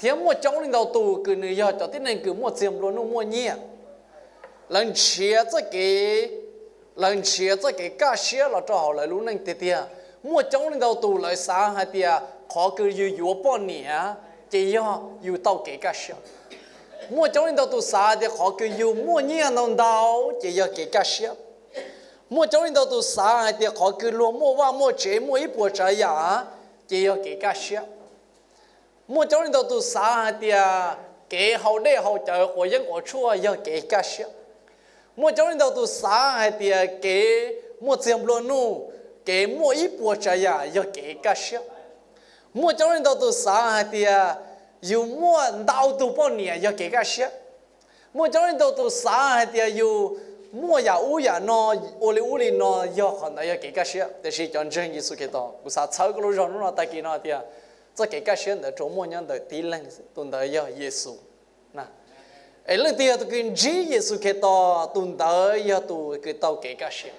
Thiab muaj coob leej ntau tus kws nws yog cov tib neeg kws muaj txiag nplua nuj muaj nyiaj, lawv nrhiav txoj kev, lawv nrhiav txoj kev kaj siab los rau hauv lawv lub neej tiag tiag. Muaj coob leej ntau tus lawv xav hais tias qhov kws yus yuav poj niam ces yog yus tau kev kaj siab. Muaj coob leej ntau tus xav hais tias qhov kws yus muaj nyiaj ntau ntau ces yog kev kaj siab. Muaj coob leej ntau tus xav hais tias qhov kws luag muaj vaj muaj tsev muaj ib puas tsav yam ces yog kev kaj siab. Muaj coob leej ntau tus xav hais tias kev haus dej haus cawv quav yeeb quav tshuaj yog kev kaj siab. Muaj coob leej ntau tus xav hais tias kev muaj txiag nplua nuj, kev muaj ib puas tsav yam yog kev kaj siab. Muaj coob leej ntau tus xav hais tias yus muaj ntau tug poj niam yog kev kaj siab. Muaj coob leej ntau tus xav hais tias yus muaj yam ub yam no, ua li ub li no, yog qhov ntawd yog kev kaj siab. Tiam sis cov ntseeg Yexus Khetos, kuv xav txhawb koj lub zog hnub no tag kis no tias txoj kev kaj siab ntawd tsuas muaj nyob ntawm tib leeg, tus ntawd yog Yexus. Es leej twg yog tus kws ntsib Yexus Khetos, tus ntawd yog tus kws tau kev kaj siab.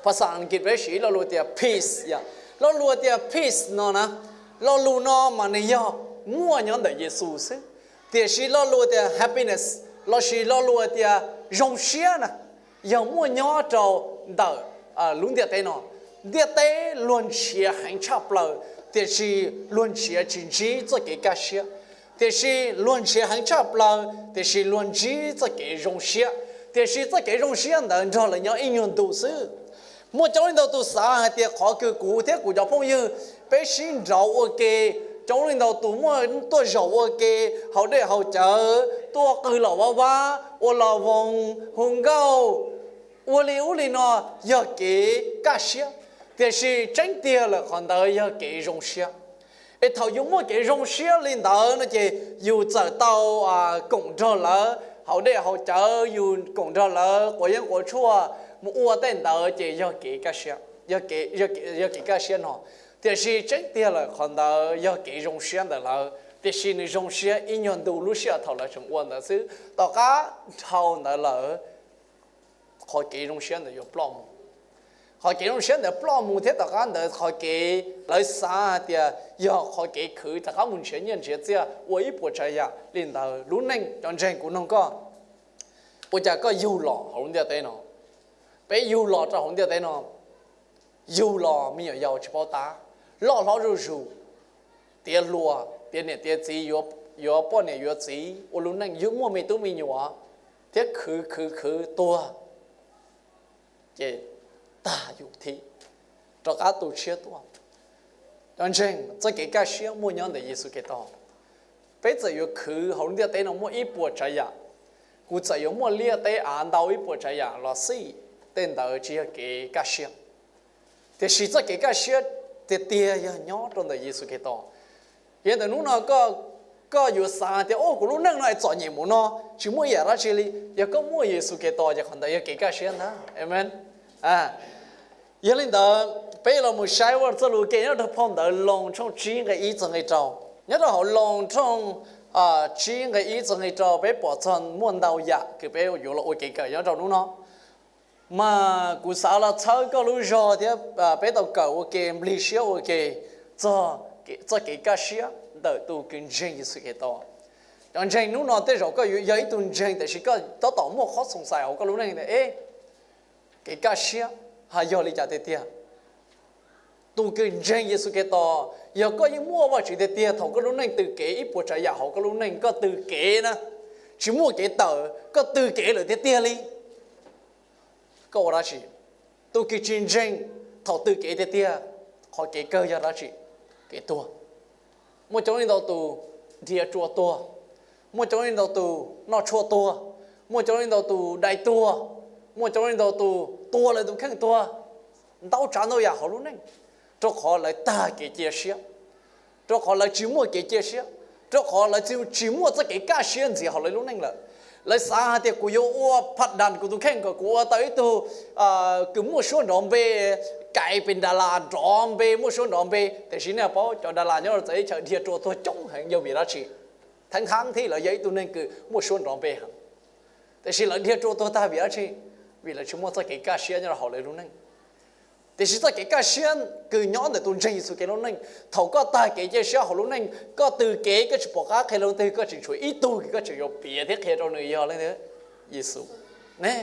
Phas xas Askiv peb siv lo lus tias peace, lo lus tias peace no na, lo lus no mas nws yog muaj nyob ntawm Yexus xwb. Tiam sis lo lus tias happiness lossis lo lus tias zoo siab na, yog muaj nyob rau ntawm lub ntiaj teb no. Ntiaj teb luag nrhiav heev tshaj plaws, tiam sis luag nrhiav tsis ntsib txoj kev kaj siab. Tiam sis luag nrhiav heev tshaj plaws, tiam sis luag ntsib txoj kev zoo siab. Tiam sis txoj kev zoo siab ntawd nrog lawv nyob ib nyuag ntu xwb. Muaj coob leej ntau tus xav hais tias qhov kws kuv thiab kuv cov phooj ywg peb sib nraud ua ke, coob leej ntau tus muaj tuaj zaum ua ke, haus dej haus cawv, tuaj qw los vab vab, ua los voos, hu nkauj, ua li ub li no yog kev kaj siab. Tiam sis tseeb tiag lawm qhov ntawd yog kev zoo siab. Es thaum yus muaj kev zoo siab li ntawd no ces yus txawm tau koom nrog lawv haus dej haus cawv, yus koom nrog lawv quav yeeb quav tshuaj, mus ua tej ntawd ces yog kev kaj siab, yog kev kaj siab no. Tiam sis tseeb tiag lawm qhov ntawd yog kev zoo siab ntawm lawv, tiam sis nws zoo siab ib nyuag ntu lub sij hawm thaum lawv tseem ua ntawd xwb. Tom qab dhau ntawd lawm, qhov kev zoo siab ntawd yuav ploj mus. Qhov kev zoo siab ntawd ploj mus thiab tom qab ntawd qhov kev lawv xav hais tias yog qhov kev khwv rov qab mus nrhiav nyiaj nrhiav txiaj ua ib puas tsav yam li ntawd. Lub neej, cov ntseeg, kuv noog koj, ua cas koj yug los hauv lub ntiaj teb no? Peb yug los rau hauv ntiaj teb no, yug los me nyuam yaus tsis paub tab, loj hlob zuj zus, tiav hluas tiav niam tiav txiv, yuav poj niam yuav txiv, ua lub neej yug muaj me tub me nyuam, thiab khwv khwv khwv tuag, ces tag yus thib, rov qab tu tshiab tuaj. Cov ntseeg, txoj kev kaj siab muaj nyob ntawm Yexus Khetos. Peb txawm yuav khwv hauv lub ntiaj teb no muaj ib puas tsav yam, kuv txawm yuav muaj liaj teb av ntau ib puas tsav yam los xij, tej ntawd tsis yog kev kaj siab. Tiam sis txoj kev kaj siab tiag tiag yog nyob rau ntawm Yexus Khetos. Yog ntawm hnub no koj yuav xav tias, o, kuv lub neej no es txom nyem mus no, tsis muaj ib yam dab tsi li. Yog koj muaj Yexus Khetos ces qhov ntawd yog kev kaj siab ntag. Amen. Yog li ntawd peb los mus saib Vajtswv txoj lus ke nyob rau phau ntawv Loos tshooj tsib nqe ib txog nqe rau. Nyob rau hauv Loos tshooj tsib nqe ib txog nqe rau peb pom txog muaj ntau yam kws peb yuav los ua kev kawm nyob rau hnub no. Mas kuv xav los txhawb koj lub zog thiab peb tau kawm ua ke, nplig siab ua ke txog txoj kev kaj siab ntawm tus kws ntseeg Yexus Khetos. Cov ntseeg, hnub no tej zaum koj yog ib tug ntseeg tiam sis koj tab tom muaj qhov xoom xais hauv koj lub neej tias, e, kev kaj siab ha yog li cas tiag tiag? Tus kws ntseeg Yexus Khetos, yog koj yeej muaj Vajtswv tiag tiag, thaum koj lub neej tw kev ib puas tsav yam hauv koj lub neej, koj tw kev na, tsis muaj kev tawm, koj tw kev lawm tiag tiag li, koj ua dab tsi? Tus kws tsis ntseeg, thaum tw kev tiag tiag, qhov kev kawg yog dab tsi? Kev tuag. Muaj coob leej ntau tus dhia tsua tuag, muaj coob leej ntau tus noj tshuaj tuag, muaj coob leej ntau tus dai tuag, muaj coob leej ntau tus tua lawv tus kheej tuag, ntau tsav ntau yam hauv lub neej, rau qhov lawv tag kev cia siab, rau qhov lawv tsis muaj kev cia siab, rau qhov lawv tsis muaj txoj kev kaj siab ntxiv hauv lawv lub neej lawm. Lawv xav hais tias kuv yuav ua pha das kuv tus kheej kom kuv ua tau ib tug kws muaj suab nrov npe, kais pes das las nrov npe, muaj suab nrov npe. Tiam sis nej paub cov das las nyob rau txawv teb chaws dhia tsua tuag coob heev yog vim dab tsi? Theeb hab thiab lawv yog ib tug neeg kws muaj suab nrov npe heev, tiam sis lawv dhia tsua tuag tag vim dab tsi? Vim lawv tsis muaj txoj kev kaj siab nyob rau hauv lawv lub neej. Tiam sis txoj kev kaj siab kws nyob ntawm tus ntseeg Yexus Khetos lub neej, thaum koj tag kev cia siab hauv lub neej, koj tws kev koj tsis pom qab qhia leej twg, koj tseem tshuav ib tug kws koj tseem yuav piav thiab qhia rau nws yog leej twg? Yexus ne.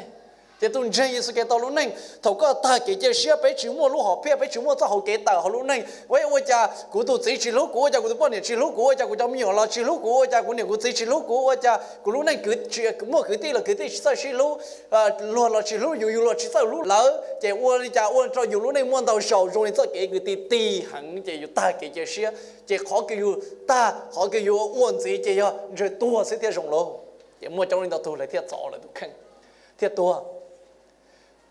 Ces tus ntseeg Yexus Khetos lub neej, thaum koj tag kev cia siab, peb tsis muaj lub hom phiaj, peb tsis muaj txoj hauv kev tawm hauv lub neej, ua cas kuv tus txiv tsis hlub kuv, ua cas kuv tus poj niam tsis hlub kuv, ua cas kuv cov me nyuam los tsis hlub kuv, ua cas kuv niam kuv txiv tsis hlub kuv, ua cas kuv lub neej muaj kwv tij los kwv tij tsis txawj sib hlub, luag los tsis hlub yus, yus los tsis txawj hlub lawv, ces ua li cas ua rau yus lub neej muaj ntau zaus zoo li txoj kev kws ti ti heev, ces yus tag kev cia siab, ces qhov kws yus tag, qhov kws yus ua ntxiv ces yog ntshe tuag xwb thiaj zoo lauj. Ces muaj coob leej ntau tug lawv thiaj txov lawv tus kheej, thiaj tuag.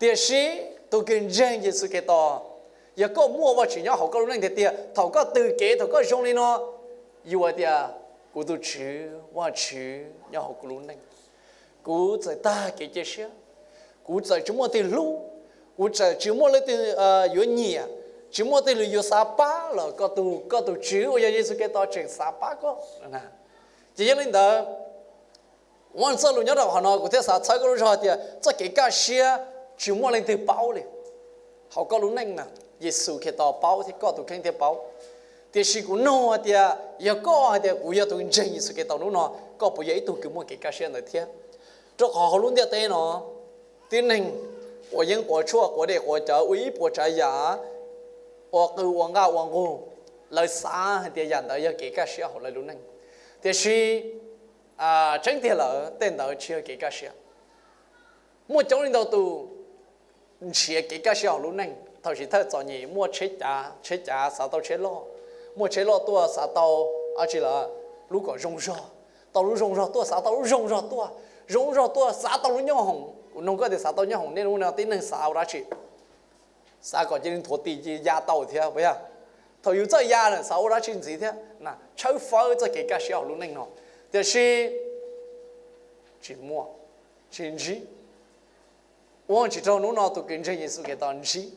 Tiam sis tus kws ntseeg Yexus Khetos, yog koj muaj Vajtswv nyob hauv koj lub neej tiag tiag, thaum koj tws kev, thaum koj zoo li no, yus hais tias, kuv tus Tswv Vajtswv nyob hauv kuv lub neej, kuv txawm tag kev cia siab, kuv txawm tsis muaj leej twg hlub, kuv txawm tsis muaj leej twg yuav nyiam, tsis muaj leej twg yuav xav pab los koj tus, koj tus Tswv uas yog Yexus Khetos tseem xav pab koj. Ces yog li ntawd, Vajtswv txoj lus nyob rau qhov no kuv thiaj xav txhawb koj lub zog tias txoj kev kaj siab tsis muaj leej twg paub li hauv koj lub neej na. Yexus Khetos paub thiab koj tus kheej thiaj paub. Tiam sis kuv nug hais tias yog koj hais tias kuv yog tus ntseeg Yexus Khetos hnub no, koj puas yog ib tug kws muaj kev kaj siab ntawd thiab? Rau qhov hauv lub ntiaj teb no, tib neeg quav yeeb quav tshuaj, quav dej quav cawv, ua ib puas tsav yam, ua qw ua nqaj ua nqug, lawv xav hais tias yam ntawd yog kev kaj siab hauv lawv lub neej. Tiam sis tseeb tiag lawm tej ntawd tsis yog kev kaj siab. Muaj coob leej ntau tus nrhiav kev kaj siab hauv lub neej. Thaum xub thawj txom nyem muaj tsheb cav, tsheb cav xav tau tsheb loj, muaj tsheb loj tuaj xav tau dab tsi lawm, lub kom zoo zog, tau lub zoo zog tuaj xav tau lub zoo zog tuaj, zoo zog tuaj xav tau lub nyob hoom. Kuv nug koj tias xav tau nyob hoom niaj hnub no tib neeg xav ua dab tsi? Xav kom cia li nthuav tis ya tau thiab puas yog? Thaum yus txawj ya lawm xav ua dab tsi ntxiv thiab? Tshawb fawb txoj kev kaj siab hauv lub neej no. Tiam sis tsis muaj, tsis ntsib. Ua tsis raug hnub no tus kws ntseeg Yexus Khetos ntsib.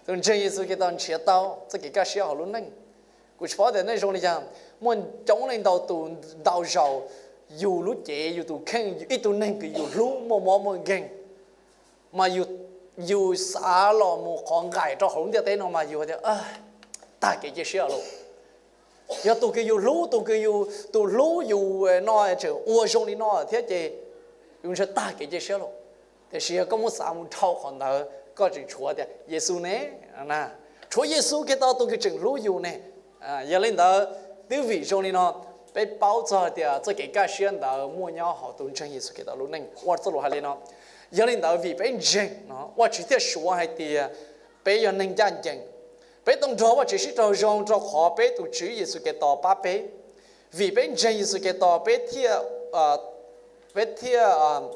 Tus ntseeg Yexus Khetos nrhiav tau txoj kev kaj siab hauv lub neej. Kuv tsis paub tias nej zoo li cas, muaj coob leej ntau tus ntau zaus yus lub cev yus tus kheej ib tug neeg kws yus hlub muaj mob muaj nkeeg, mas yus xav los mus qhov nqaim rau hauv lub ntiaj teb no mas yus tias tag kev cia siab lawm. Yog tus kws yus hlub, tus kws yus, tus hlub yus no tseem ua zoo li no thiab ces yus ntshe tag kev cia siab lawm. Tiam sis yog koj muab xav mus dhau qhov ntawd koj tseem tshuav tias Yexus ne, tshuav Yexus Khetos tus kws tseem hlub yus ne. Yog li ntawd, twb vim zoo li no, peb paub txog tias txoj kev kaj siab ntawd muaj nyob hauv tus ntseeg Yexus Khetos lub neej. Ua txoj lus hais li no, yog li ntawd vim peb ntseeg no Vajtswv thiaj suav hais tias peb yog neeg ncaj ncees. Peb tau nrog Vajtswv sib raug zoo rau qhov peb tus Tswv Yexus Khetos pab peb. Vim peb ntseeg Yexus Khetos peb thiaj peb thiaj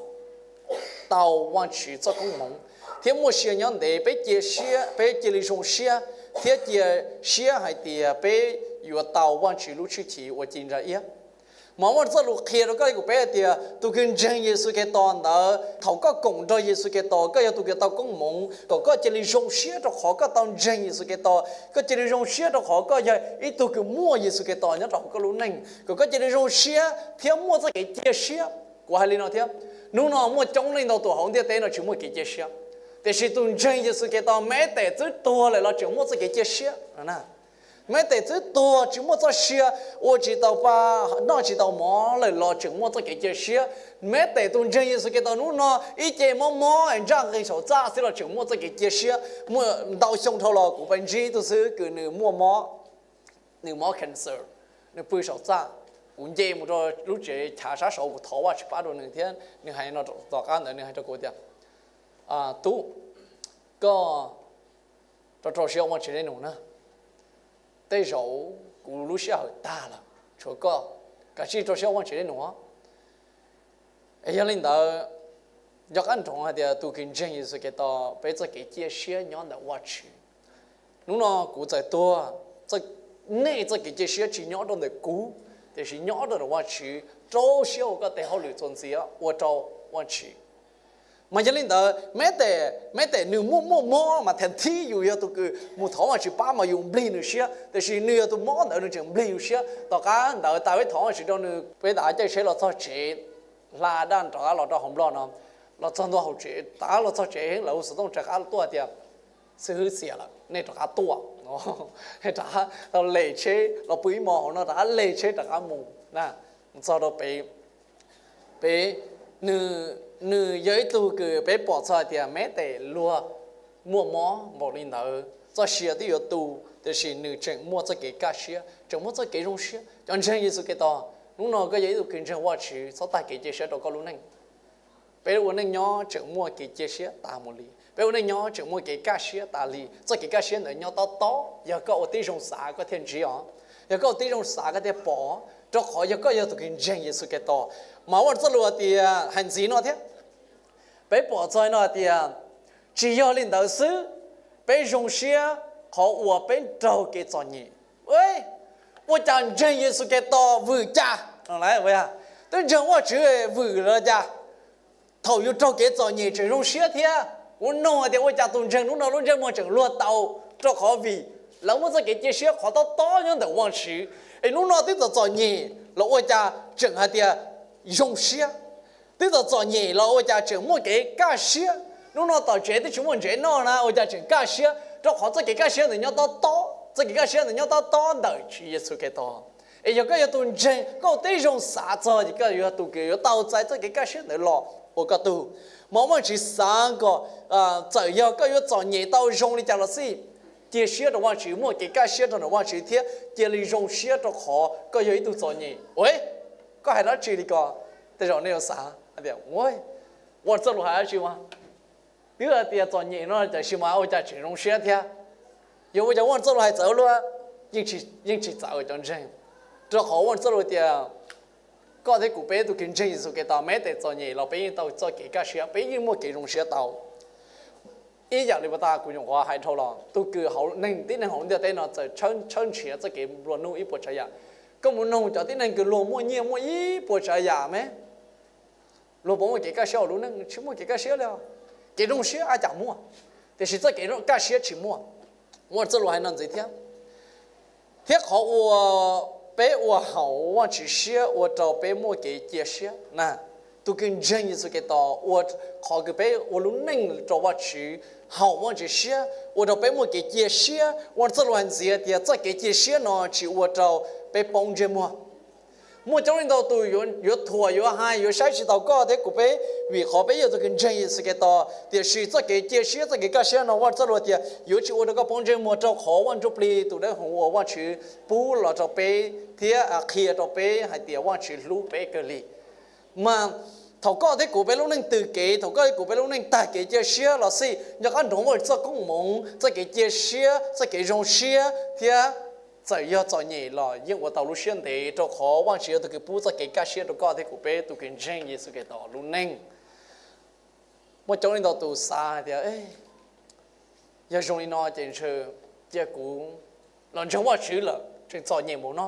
tau Vajtswv txoj koob hmoov thiab muaj sia nyob ntev. Peb cia siab, peb cia li zoo siab thiab cia siab hais tias peb yuav tau Vajtswv lub hwj chim uas ci ntsa iab. Mas Vajtswv txoj lus qhia rau koj li kuv peb hais tias tus kws ntseeg Yexus Khetos ntawd, thaum koj koom nrog Yexus Khetos, koj yog tus kws tau koob hmoov, kom koj cia li zoo siab rau qhov koj tau ntseeg Yexus Khetos, koj cia li zoo siab rau qhov koj yog ib tug kws muaj Yexus Khetos nyob rau hauv koj lub neej, kom koj cia li zoo siab thiab muaj txoj kev cia siab. Kuv hais li no thiab, hnub no muaj coob leej ntau tus hauv ntiaj teb no tsis muaj kev cia siab, tiam sis tus ntseeg Yexus Khetos, meb tes twb tuag lawm los tseem muaj txoj kev cia siab. Meb tes twb tuag tsis muaj txoj sia, ua tsis tau pa, noj tsis tau mov lawm los tseem muaj txoj kev cia siab. Meb tes tus ntseeg Yexus Khetos hnub no ib ce mob mob es ntsaj nqis saum txaj xwb los tseem muaj txoj kev cia siab. Muaj ntau xyoo dhau los kuv pais ntsib ib tug xib hwb kws nws muaj mob, nws mob cancer, nws pw saum txaj. Kuv nce mus rau lub tsev chav sab saud, kuv thov Vajtswv pab rau nws thiab nws hais no, tom qab ntawd nws hais rau kuv tias, Tub, koj rau rau siab ua Vajtswv dej num na. Tej zaum kuv lub sij hawm tag lawm, tshuav koj, kav tsij rau siab ua Vajtswv dej num. Yog li ntawd, nco qab nroov hais tias tus kws ntseeg Yexus Khetos peb txoj kev cia siab nyob ntawm Vajtswv. Hnub no kuv txawm tuag, nej txoj kev cia siab tsis nyob rau ntawm kuv, tiam sis nyob rau ntawm Vajtswv. Rau siab ua koj tej hauj lwm txuas ntxiv ua rau Vajtswv. Mas yog li ntawd, meb tes, meb tes nws muaj muaj mob mas thas thib yus yog tus kws mus thov Vajtswv pab mas yus nplig nws siab, tiam sis nws yog tus mob ntawd nws tseem nplig yus siab. Tom qab ntawd tas peb thov Vajtswv rau nws, peb rov qab caij tsheb los txog tsev, hla daj rov qab los rau hauv Nplog no, los txog ntua hauv tsev, rov qab los txog tsev lawv hu xov tooj rov qab tuaj tias xib hwb xiam lawm, nej rov qab tuaj, rov qab le tsheb los pw ib hmo hauv no, rov qab le tsheb rov qab mus na, mus txog rau pem, pem, nws, nws yog ib tug kws peb pom txog hais tias meb tes luag muaj mob npaum li ntawd, txoj sia twb yuav tu, tiam sis nws tseem muaj txoj kev kaj siab, tseem muaj txoj kev zoo siab. Cov ntseeg Yexus Khetos, hnub no koj yog ib tug kws ntseeg Vajtswv, txhob tag kev cia siab rau koj lub neej. Peb ua neej nyob tseem muaj kev cia siab tas mus li, peb ua neej nyob tseem muaj kev kaj siab tas li. Txoj kev kaj siab ntawd nyob tob tob yog koj ua tib zoo xav koj thiaj ntsib os, yog koj ua tib zoo xav koj thiaj pom, rau qhov yog koj yog tus kws ntseeg Yexus Khetos. Mas Vajtswv txoj lus hais tias, hais ntxiv no thiab, peb pom txog no hais tias, tsis yog li ntawd xwb, peb zoo siab qhov uas peb raug kev txom nyem. Ua cas ntseeg Yexus Khetos vwm cas? Twb ntseeg Vajtswv vwm los cas? Thaum yus raug kev txom nyem tseem zoo siab thiab. Kuv nug hais tias ua cas tus ntseeg hnub no lub ntsej muag tseem luag tau, rau qhov vim lawv muaj txoj kev cia siab qhov tob tob nyob ntawm Vajtswv. Es hnub no twb txom txom nyem los ua cas tseem hais tias zoo siab? Twb txom txom nyem los ua cas tseem muaj kev kaj siab? Hnub no tom tsev twb tsis muaj ntsev noj na, ua cas tseem kaj siab? Rau qhov txoj kev kaj siab ntawd nyob tob tob, txoj kev kaj siab ntawd nyob tob tob ntawm Tswv Yexus Khetos. Es yog koj yog tus ntseeg, koj ua tib zoo xav txog ces koj yuav tus kws yuav tau txais txoj kev kaj siab ntawd los ua koj tug. Mas Vajtswv xav kom txawm yog koj yuav txom nyem tau zoo li cas los xij, cia siab rau Vajtswv, muaj kev kaj siab rau ntawm Vajtswv thiab cia li zoo siab rau qhov koj yog ib tug txom nyem. Koj hais dab tsi li ko? Tej zaum nej yuav xav tias, Vajtswv txoj lus hais dab tsi mas? Twb hais tias txom nyem no tiam sis mas ua cas tseem zoo siab thiab? Yog ua cas Vajtswv txoj lus hais txawv luaj? Yeej tsis txawv cov ntseeg, rau qhov Vajtswv txoj lus tias koj thiab kuv peb tus kws ntseeg Yexus Khetos, meb tes txom nyem los peb yeej tau txoj kev kaj siab, peb yeej muaj kev zoo siab tau. Ib yam li puas tas kuv nyuam qhuav hais dhau los, tus kws hauv neeg, tib neeg hauv ntiaj teb no txawm tshawb nrhiav txoj kev nplua nuj ib puas tsav yam. Koj mus noog cov tib neeg kws luag muaj nyiaj muaj ib puas tsav yam me, luag puas muaj kev kaj siab hauv lub neej? Tsis muaj kev kaj siab li os. Kev zoo siab ab cas muaj, tiam sis txoj kev kaj siab tsis muaj. Vajtswv txoj lus hais no ntxiv thiab, thiab qhov uas peb ua haum Vajtswv siab ua rau peb muaj kev cia siab na. Tus kws ntseeg Yexus Khetos ua, qhov kws peb ua lub neej rau Vajtswv, haum Vajtswv siab ua rau peb muaj kev cia siab. Vajtswv txoj lus hais ntxiv tias txoj kev cia siab no tsis ua rau peb poob ntsej muag. Muaj coob leej ntau tus yuav thuam, yuav hais, yuav saib tsis taus koj thiab kuv peb, vim qhov peb yog tus kws ntseeg Yexus Khetos. Tiam sis txoj kev cia siab, txoj kev kaj siab no Vajtswv txoj lus tias yuav tsis ua rau koj poob ntsej muag, rau qhov Vaj Ntsujplig tus dawb huv uas Vajtswv pub los rau peb thiab qhia rau peb hais tias Vajtswv hlub peb kawg li. Mas thaum koj thiab kuv peb lub neej tws kev, thaum koj thiab kuv peb lub neej tag kev cia siab los xij, nco qab nrog Vajtswv txoj koob hmoov, txoj kev cia siab, txoj kev zoo siab thiab txawm yog txom nyem los yeej ua tau lub siab ntev, rau qhov Vajtswv yog tus kws pub txoj kev kaj siab rau koj thiab kuv peb tus kws ntseeg Yexus Khetos lub neej. Muaj coob leej ntau tus xav hais tias, yog zoo li no ces ntshe cia kuv los ntseeg Vajtswv lawm tseem txom nyem mus no,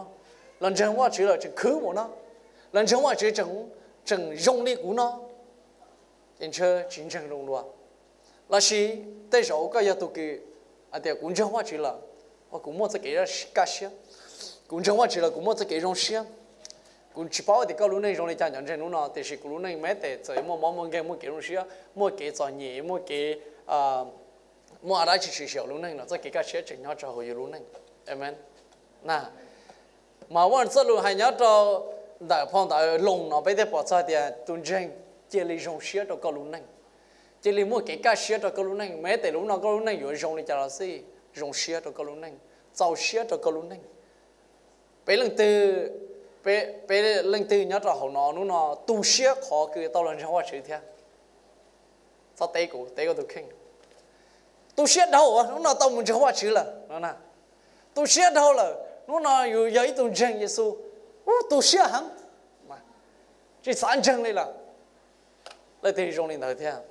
los ntseeg Vajtswv lawm tseem khwv mus no, los ntseeg Vajtswv tseem zoo li kuv no, ces ntshe tsis ntseeg zoo dua. Los sis tej zaum koj yog tus kws hais tias kuv ntseeg Vajtswv lawm, kuv muaj txoj kev kaj siab, kuv ntseeg Vajtswv lawm kuv muaj txoj kev zoo siab. Kuv tsis paub tias koj lub neej zoo li cas cov ntseeg hnub no, tiam sis kuv lub neej meb tes txawm muaj mob muaj nkeeg, muaj kev zoo siab, muaj kev txom nyem, muaj kev, muaj dab tsi tshwm sim hauv lub neej los txoj kev kaj siab tseem nyob rau hauv yus lub neej. Amen. Mas Vajtswv txoj lus hais nyob rau ntawm phau ntawv Loos no peb thiaj pom txog tias tus ntseeg, cia li zoo siab rau koj lub neej, cia li muaj kev kaj siab rau koj lub neej. Meb tes lub no koj lub neej yuav zoo li cas los xij, zoo siab rau koj lub neej, txaus siab rau koj lub neej. Peb leej twg, peb leej twg nyob rau hauv no hnub no tu siab qhov kws tau los ntseeg Vajtswv thiab? Txhob teb kuv, teb koj tus kheej. Tu siab dhau hnub no tau mus ntseeg Vajtswv lawm no. Tu siab dhau lawm hnub no yus yog ib tug ntseeg Yexus. Ub, tu siab heev, tsis xav ntseeg li lawm. Leej twg zoo li ntawd thiab?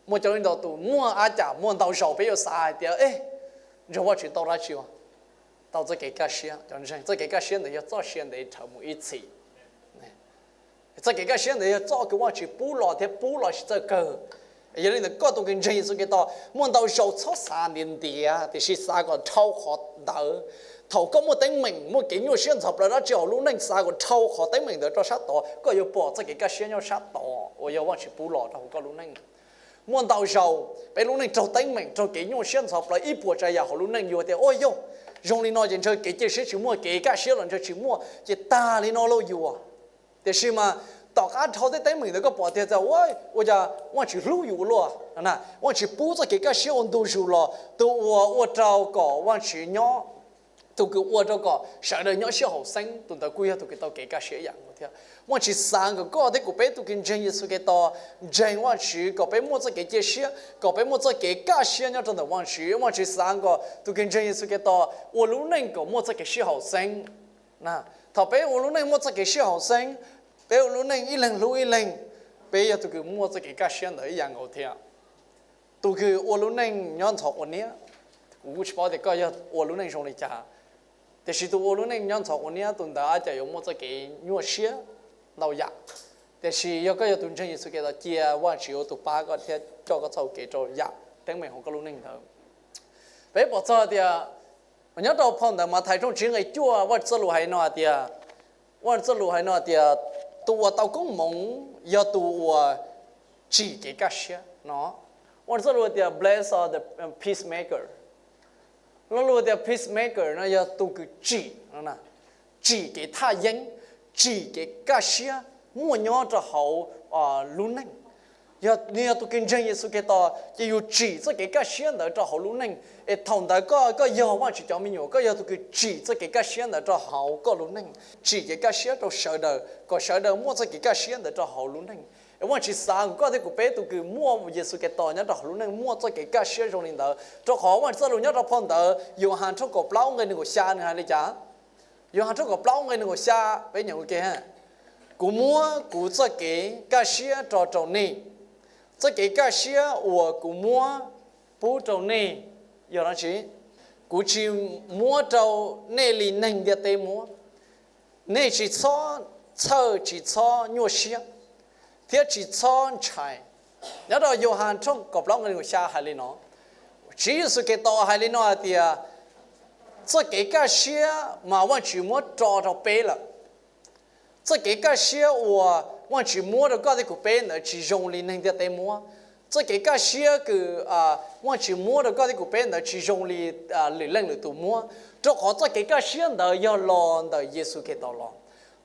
Muaj coob leej ntau tus, muaj ab cas muaj ntau zaus peb yuav xav hais tias, ntseeg Vajtswv tau dab tsi? Tau txoj kev kaj siab. Cov ntseeg, txoj kev kaj siab ntawd yog txoj sia ntev dhawv mus ib txhis. Txoj kev kaj siab ntawd yog txoj kws Vajtswv pub los thiab pub los tsis txawj kawg. Yog li ntawd koj tus kws ntseeg Yexus Khetos muaj ntau zaus txhob xav ntiav ntiav, tiam sis xav kom dhau qhov ntawd. Thaum koj muaj teeb meem, muaj kev nyuaj siab ntxhov plawv dab tsi hauv lub neej, xav kom dhau qhov teeb meem ntawd rau sab tod, koj yuav pom txoj kev kaj siab nyob sab tod uas yog Vajtswv pub los rau hauv koj lub neej. Muaj ntau zaus peb lub neej raug teeb meem, raug kev nyuaj siab ntxhov plaws ib puas tsav yam hauv lub neej, yuav tias, ua yog zoo li no ces ntshe kev cia siab tsis muaj, kev kaj siab los ntshe tsis muaj, ces tag li no lauj yuav. Tiam sis mas tom qab dhau tej teeb meem ntawd koj pom tiag tias ua cas Vajtswv hlub yus ua luaj, Vajtswv pub txoj kev kaj siab ua ntu zus los. Tus uas ua rau kom Vajtswv nyob, tus kws ua rau kom sawv daws nyob sib haum xeeb, tus ntawd kuj yog tus kws tau kev kaj siab ib yam nkaus thiab. Vajtswv xav kom koj thiab kuv peb tus kws ntseeg Yexus Khetos ntseeg Vajtswv kom peb muaj txoj kev cia siab, kom peb muaj txoj kev kaj siab nyob rau ntawm Vajtswv. Vajtswv xav kom tus kws ntseeg Yexus Khetos ua lub neej kom muaj txoj kev sib haum xeeb. Thaum peb ua lub neej muaj txoj kev sib haum xeeb, peb ua lub neej ib leeg hlub ib leeg, peb yog tus kws muaj txoj kev kaj siab ntawd ib yam nkaus thiab. Tus kws ua lub neej nyob ntxhov ua niab, kuv kuj tsis paub tias koj yog ua lub neej zoo li cas, tiam sis tus ua lub neej nyob ntxhov ua niab tus ntawd ua cas yuav muaj txoj kev nyuaj siab ntau yam. Tiam sis yog koj yog tus ntseeg Yexus Khetos, cia Vajtswv ua tus pab koj thiab coj koj txoj kev rau yam teeb meem hauv koj lub neej ntawd. Peb pom txog tias nyob rau phau ntawv Mathais tshooj tsib nqe cuaj, Vajtswv txoj lus hais no tias, Vajtswv txoj lus hais no tias, tus uas tau koob hmoov yog tus uas tsim kev kaj siab no. Vajtswv txoj lus tias, blessed are the peacemaker. Lo lus tias peacemaker no yog tus kws tsim, tsim kev thaj yeeb, tsim kev kaj siab muaj nyob rau hauv lub neej. Yog nws yog tus kws ntseeg Yexus Khetos ces yus tsim txoj kev kaj siab ntawd rau hauv lub neej. Es thaum ntawd koj, koj yog Vajtswv cov me nyuam, koj yog tus kws tsim txoj kev kaj siab ntawd rau hauv koj lub neej, tsim kev kaj siab rau sawv daws kom sawv daws muaj txoj kev kaj siab ntawd rau hauv lub neej. Es Vajtswv xav kom koj thiab kuv peb tus kws muaj Yexus Khetos nyob rau hauv lub neej muaj txoj kev kaj siab zoo li ntawd, rau qhov Vajtswv txoj lus nyob rau phau ntawv Yauhas tshooj kaum plaub nqe nees nkaum xya nws hais li cas? Yauhas tshooj kaum plaub nqe nees nkaum xya, peb nyeem ua ke ha. Kuv muab kuv txoj kev kaj siab tso rau nej, txoj kev kaj siab uas kuv muab pub rau nej yog dab tsi? Kuv tsis muab rau nej li neeg ntiaj teb muab. Nej tsis txhob txhawj, tsis txhob nyuaj siab, thiab tsis txhob ntshai. Nyob rau Yauhas tshooj kaum plaub nqe nees nkaum xya hais li no, Tswv Yexus Khetos hais li no hais tias, txoj kev kaj siab mas Vajtswv muab tso rau peb lawm. Txoj kev kaj siab uas Vajtswv muab rau koj thiab kuv peb ntawd tsis zoo li neeg ntiaj teb muab. Txoj kev kaj siab kws Vajtswv muab rau koj thiab kuv peb ntawd tsis zoo li lwm leej lwm tus muab, rau qhov txoj kev kaj siab ntawd yog los ntawm Yexus Khetos los.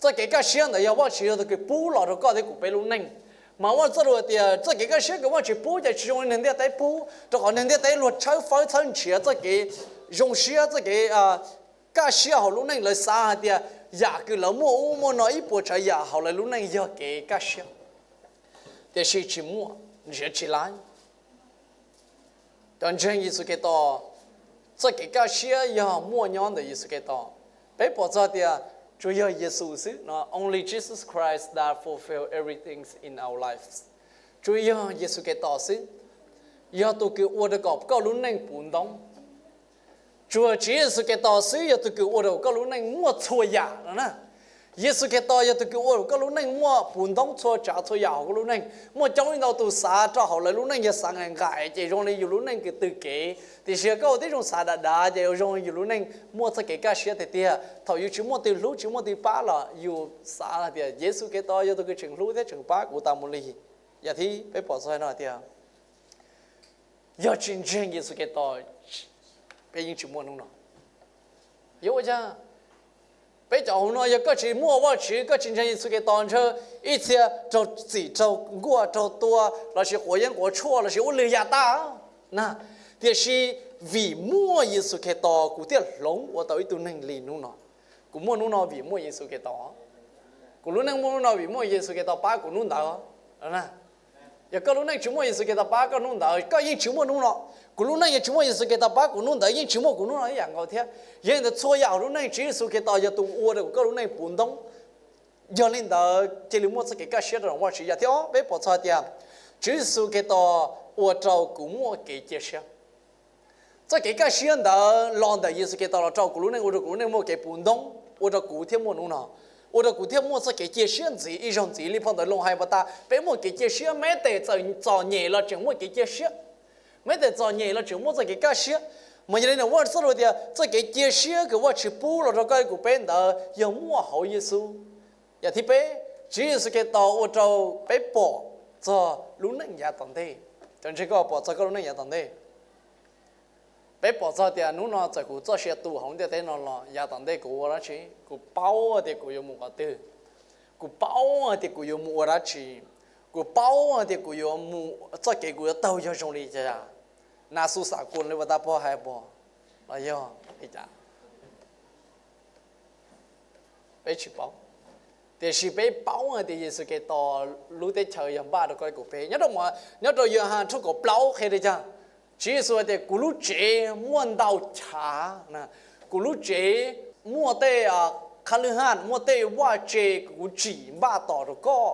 Txoj kev kaj siab ntawd yog Vajtswv yog tus kws pub los rau koj thiab kuv peb lub neej. Mas Vajtswv txoj lus tias txoj kev kaj siab kws Vajtswv pub ces tsis zoo li neeg ntiaj teb pub, rau qhov neeg ntiaj teb luag tshawb fawb txhawb nrhiav txoj kev zoo siab, txoj kev kaj siab hauv lub neej. Lawv xav hais tias yam kws lawv muaj ub muaj no ib puas tsav yam hauv lawv lub neej yog kev kaj siab, tiam sis tsis muaj, nrhiav tsis laib. Cov ntseeg Yexus Khetos, txoj kev kaj siab yog muaj nyob ntawm Yexus Khetos. Peb pom txog tias tsuas yog Yexus xwb no, only Jesus Christ that fulfill everything in our lives. Tsuas yog Yexus Khetos xwb yog tus kws ua rau kom koj lub neej puv ntoob. Tsuas Tswv Yexus Khetos xwb yog tus kws ua rau koj lub neej muaj txhua yam no na. Yexus Khetos yog tus kws ua rau koj lub neej muaj puv ntoob txhua tsav txhua yam hauv koj lub neej. Muaj coob ib ntau tus xav rau hauv lawv lub neej yog xav nqaim nqaim ces zoo li yus lub neej kws tws kev, tiam sis koj ua tib zoo xav dav dav ces zoo li yus lub neej muaj txoj kev kaj siab tiag tiag. Thaum yus tsis muaj twg hlub tsis muaj twg pab los yus xav hais tias Yexus Khetos yog tus kws tseem hlub thiab tseem pab kuv tas mus li. Yam thib peb pom txog no tias yog tsis ntseeg Yexus Khetos, peb yeej tsis muaj hnub no. Yuav ua cas? Peb cov hauv no yog koj tsis muaj Vajtswv, koj tsis ntseeg Yexus Khetos ntshe ib txhia raug txim raug nkuaj raug tua lossis quav yeeb quav tshuaj lossis ua lwm yam tag na. Tiam sis vim muaj Yexus Khetos kuv thiaj hloov ua tau ib tug neeg li hnub no. Kuv muaj hnub no vim muaj Yexus Khetos. Kuv lub neej muaj hnub no vim muaj Yexus Khetos pab kuv hnub ntawd. Yog koj lub neej tsis muaj Yexus Khetos pab koj hnub ntawd koj yeej tsis muaj hnub no. Kuv lub neej yog tsis muaj Yexus Khetos pab kuv hnub ntawd yeej tsis muaj kuv hnub no ib yam nkaus thiab. Yog li ntawd txhua yam hauv lub neej Tswv Yexus Khetos yog tus ua rau koj lub neej puv ntoob. Yog li ntawd cia li muaj txoj kev kaj siab rau Vajtswv. Yam thib ob peb pom txog tias Tswv Yexus Khetos ua rau kuv muaj kev cia siab. Txoj kev kaj siab ntawd los ntawm Yexus Khetos los rau kuv lub neej, ua rau kuv lub neej muaj kev puv ntoob, ua rau kuv thiaj muaj hnub no, ua rau kuv thiaj muaj txoj kev cia siab ntxiv ib zaug ntxiv li phau ntawv Loos hais pas tas, peb muaj kev cia siab, meb tes txom nyem los tseem muaj kev cia siab, meb tes txom nyem los tseem muaj txoj kev kaj siab. Mas yog li ntawd Vajtswv txoj lus tias txoj kev cia siab kws Vajtswv pub los rau koj kuv peb ntawd yog muaj hauv Yexus. Yam thib peb, Tswv Yexus Khetos ua rau peb pom txog lub neej yav tom ntej. Cov ntseeg, koj pom txog koj lub neej yav tom ntej? Peb pom txog tias hnub no txawm kuv txoj sia tu hauv ntiaj teb no los yav tom ntej kuv ua dab tsi? Kuv paub tias kuv yuav mus qhov twg, kuv paub tias kuv yuav mus ua dab tsi, kuv paub tias kuv yuav mus, txoj kev kuv yuav taug yog zoo li cas. Na xu xav kuas li ua tab pob hais pom los yog li cas? Peb tsis paub, tiam sis peb paub hais tias Yexus Khetos lub teb chaws yog npaj rau koj kuv peb. Nyob rau, nyob rau Yauhas tshooj kaum plaub qhia li cas? Tswv Yexus hais tias kuv lub tsev muaj ntau chav, kuv lub tsev muaj tej qhab lwj haj, muaj tej vaj tse kuv tsim npaj tos rau koj.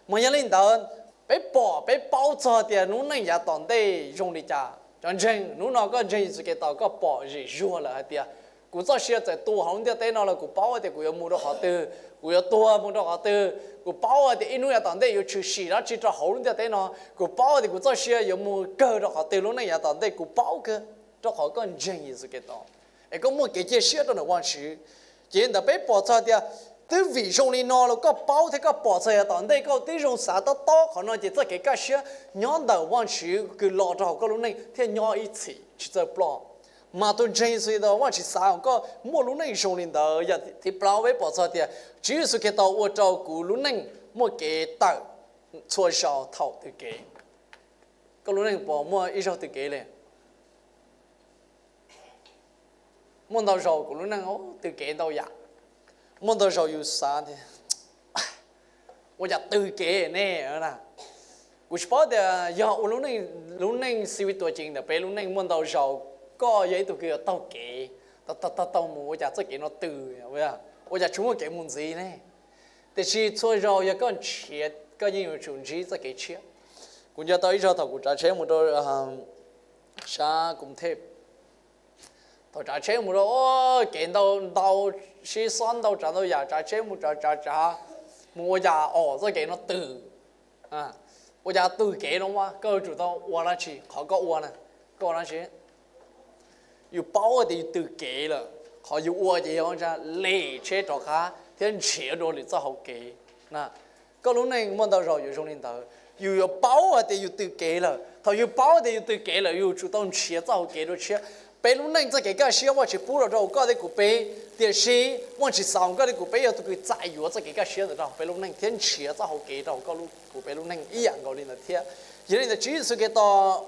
Mas yog li ntawd, peb pom peb paub txog tias lub neej yav tom ntej zoo li cas. Cov ntseeg, hnub no koj ntseeg Yexus Khetos, koj pom zem zuag lawm hais tias kuv txoj sia txawm tu hauv lub ntiaj teb no los kuv paub tias kuv yuav mus rau qhov twg, kuv yuav tuag mus rau qhov twg, kuv paub tias ib hnub yav tom ntej yuav tshwm sim dab tsi rau hauv lub ntiaj teb no, kuv paub tias kuv txoj sia yuav mus kawg rau qhov twg lub neej yav tom ntej, kuv paub kawg, rau qhov koj ntseeg Yexus Khetos es koj muaj kev cia siab rau ntawm Vajtswv. Ces ntawd peb pom txog tias twb vim zoo li no los koj paub thiab koj pom txog yav tom ntej, koj twb zoo xav tob tob qhov no, ces txoj kev kaj siab nyob ntawm Vajtswv kws los rau hauv koj lub neej thiaj nyob ib txhis tsis txawj ploj. Mas tus ntseeg Yexus Khetos, Vajtswv xav kom koj muaj lub neej zoo li ntawd. Yam thib plaub peb pom txog tias Tswv Yexus Khetos ua rau kuv lub neej muaj kev tawm txhua zaus thaum tws kev. Koj lub neej puas muaj ib zaug tws kev li? Muaj ntau zaus kuv lub neej tws kev ntau yam. Muaj ntau zaus yus xav tias ua cas tws kev ne na. Kuv tsis paub tias yog ua lub neej, lub neej xi vi tuam ceev ntawm peb lub neej muaj ntau zaus koj yog ib tug kws yuav taug kev, taug taug taug mus ua cas txoj kev no tws, ua cas tsis muaj kev mus ntxiv ne. Tiam sis txhua zaus yog koj nrhiav koj yeej yuav tsum ntsib txoj kev tshiab. Kuv nco tau ib zaug thaum kuv tsav tsheb mus rau sab Kuv Thej, thaum tsav tsheb mus rau kev ntau ntau, sib xob ntau tsav ntau yam, tsav tsheb mus tsav tsav tsav, mus ua cas os txoj kev no tws. Ua cas tws kev no, koj yuav tsum tau ua dab tsi? Qhov koj ua na, koj ua dab tsi? Yus paub tias yus tws kev lawm, qhov yus ua ces yog lem tsheb rov qab thiab nrhiav dua lwm txoj hauv kev. Koj lub neej muaj ntau zaus yuav zoo li ntawd, yus yuav paub hais tias yus tws kev lawm. Thaum yus paub tias yus tws kev lawm, yus tsum tau nrhiav txoj hauv kev dua tshiab. Peb lub neej txoj kev kaj siab Vajtswv pub rau koj thiab kuv peb, tiam sis Vajtswv xav koj thiab kuv peb yog tus kws txais yuav txoj kev kaj siab ntawd rau hauv peb lub neej thiab nrhiav txoj hauv kev rau hauv koj lub, kuv peb lub neej ib yam nkaus li ntawd thiab. Yog li ntawd Tswv Yexus Khetos,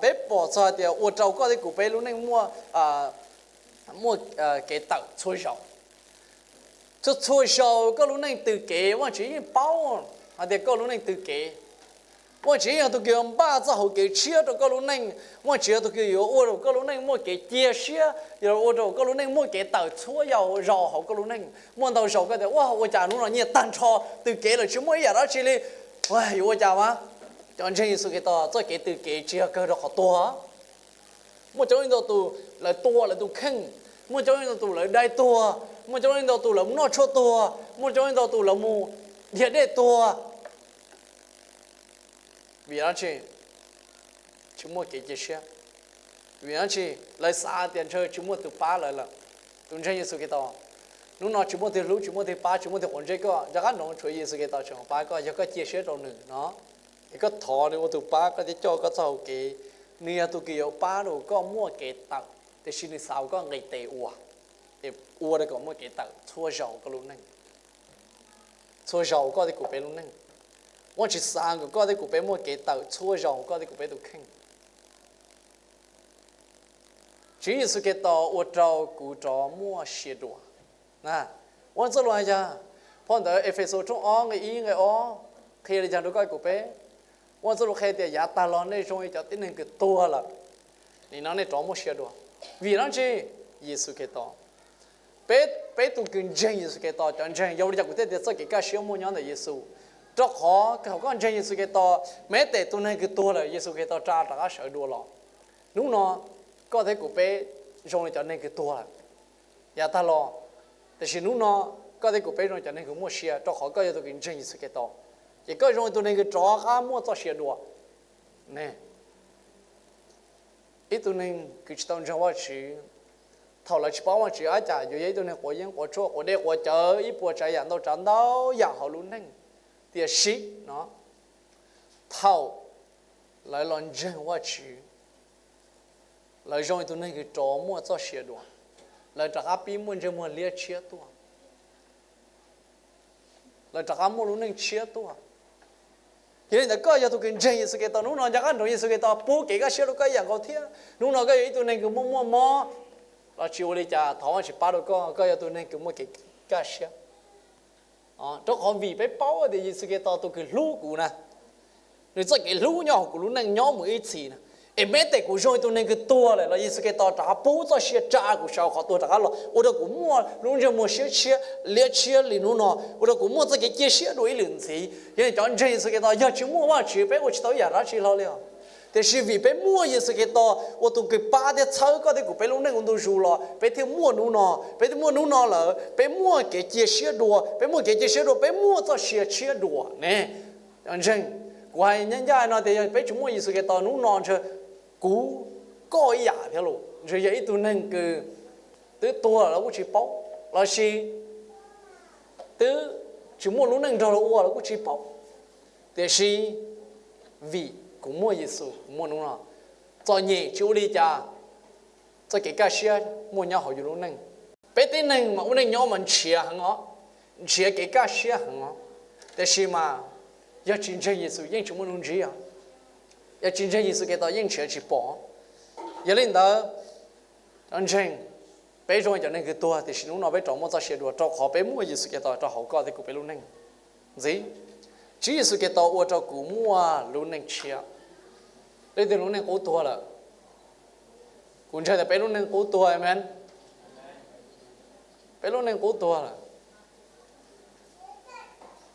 peb pom txog hais tias ua rau koj thiab kuv peb lub neej muaj, muaj kev tawm txhua zaus. Txhua txhua zaus koj lub neej tws kev, Vajtswv yeej paub hais tias koj lub neej tws kev. Vajtswv yog tus kws yuav npaj txoj hauv kev tshiab rau koj lub neej. Vajtswv yog tus kws yuav ua rau koj lub neej muaj kev cia siab, yuav ua rau koj lub neej muaj kev tawm txhua zaus hauv koj lub neej. Muaj ntau zaus koj tias, ua, ua cas hnub no nyiaj tag nrho, tws kev lawm tsis muaj ib yam dab tsi li, yuav ua cas mas? Cov ntseeg Yexus Khetos, txoj kev tws kev tsis yog kawg rau qhov tuag. Muaj coob leej ntau tus lawv tua lawv tus kheej, muaj coob leej ntau tus lawv dai tuag, muaj coob leej ntau tus lawv mus noj tshuaj tuag, muaj coob leej ntau tus lawv mus dhia dej tuag. Vim dab tsi? Tsis muaj kev cia siab. Vim dab tsi? Lawv xav tias ntshe tsis muaj tus pab lawv lawm. Tus ntseeg Yexus Khetos, hnub no tsis muaj twg hlub, tsis muaj twg pab, tsis muaj twg quav ntsej koj, rov qab nroo tshuav Yexus Khetos tseem pab koj yog koj cia siab rau nws no. Es koj thov nws ua tus pab koj thiab coj koj txoj hauv kev. Nws yog tus kws yuav pab rau koj muaj kev tawm, tiam sis nws xav kom koj nqis tes ua, es ua rau kom muaj kev tawm txhua zaus koj lub neej, txhua zaus koj thiab kuv peb lub neej. Vajtswv xav kom koj thiab kuv peb muaj kev tawm txhua zaus koj thiab kuv peb tus kheej. Tswv Yexus Khetos ua rau kuv rov muaj sia dua. Ua txoj lus hais tias, phau ntawv Efexus tshooj ob nqe ib nqe ob qhia li cas rau koj kuv peb? Ua txoj lus qhia tias yav tag los nej zoo li cov tib neeg kws tuag lawm, nim no nej rov muaj sia dua. Vim dab tsi? Yexus Khetos. Peb, peb tus kws ntseeg Yexus Khetos, cov ntseeg, yog li cas kuv thiaj tias txoj kev kaj siab muaj nyob ntawm Yexus? Rau qhov thaum koj ntseeg Yexus Khetos, meb tes tus neeg kws tuag lawm Yexus Khetos tsa rov qab sawv dua los. Hnub no koj thiab kuv peb zoo li cov neeg kws tuag lawm yav tag los, tiam sis hnub no koj thiab kuv peb zoo li cov neeg kws muaj sia rau qhov koj yog tus kws ntseeg Yexus Khetos, ces koj zoo li tus neeg kws rov qab muaj txoj sia dua ne. Ib tug neeg kws tsis tau ntseeg Vajtswv, thaum lawv tsis paub Vajtswv ab cas yuav yog ib tug neeg quav yeeb quav tshuaj quav dej quav cawv ib puas tsav yam ntau tsav ntau yam hauv lub neej. Tiam sis no, thaum lawv los ntseeg Vajtswv, lawv zoo ib tug neeg kws rov muaj txoj sia dua, lawv rov qab pib muaj ntsej muag liab tshiab tuaj, lawv rov qab muaj lub neej tshiab tuaj. Yog li ntawd koj yog tus kws ntseeg Yexus Khetos hnub no, nco qab nrog Yexus Khetos pub kev kaj siab rau koj ib yam nkaus thiab. Hnub no koj yog ib tug neeg kws muaj muaj mob, los tsis ua li cas thov Vajtswv pab rau koj, koj yog tus neeg kws muaj kev kaj siab. Rau qhov vim peb paub tias Yexus Khetos tus kws hlub kuv na, nws txoj kev hlub nyob hauv kuv lub neej nyob mus ib txhis na. Es meb tes kuv zoo ib tug neeg kws tuag lawm los Yexus Khetos rov qab pub txoj sia tsa kuv sawv qhov tuag rov qab los ua rau kuv muaj lub ntsej muag siab tshiab liab tshiab li hnub no, ua rau kuv muaj txoj kev cia siab dua ib lwm ntxiv. Yog li cov ntseeg Yexus Khetos yog tsis muaj Vajtswv peb ua tsis tau ib yam dab tsi hlo li os. Tiam sis vim peb muaj Yexus Khetos ua tus kws pab thiab txhawb koj thiab kuv peb lub neej ua ntu zus los peb thiaj muaj hnub no, peb thiaj muaj hnub no lawm, peb muaj kev cia siab dua, peb muaj kev cia siab dua, peb muaj txoj sia tshiab dua ne. Ntseeg, kuv hais ncaj ncaj no tias yog peb tsis muaj Yexus Khetos hnub no ntshe kuv, koj ib yam thiab los ntshe yog ib tug neeg kws twb tuag los kuj tsis paub, lossis twb tsis muaj lub neej nrog luag ua los kuj tsis paub. Tiam sis vim kuv muaj Yexus kuv muaj hnub no, txom nyem tsis ua li cas, txoj kev kaj siab muaj nyob hauv yus lub neej. Peb tib neeg mas ua neej nyob mas nrhiav heev os, nrhiav kev kaj siab heev os, tiam sis mas yog tsis ntseeg Yexus yeej tsis muaj hnub ntsib os. Yog tsis ntseeg Yexus Khetos yeej nrhiav tsis pom. Yog li ntawd, cov ntseeg, peb zoo cov neeg kws tuag tiam sis hnub no peb rov muaj txoj sia dua rau qhov peb muaj Yexus Khetos rau hauv koj thiab kuv peb lub neej. Ntxiv, Tswv Yexus Khetos ua rau kuv muaj lub neej tshiab. Leej twg lub neej qub tuag lawm? Kuv ntseeg tias peb lub neej qub tuag, amen. Peb lub neej qub tuag lawm,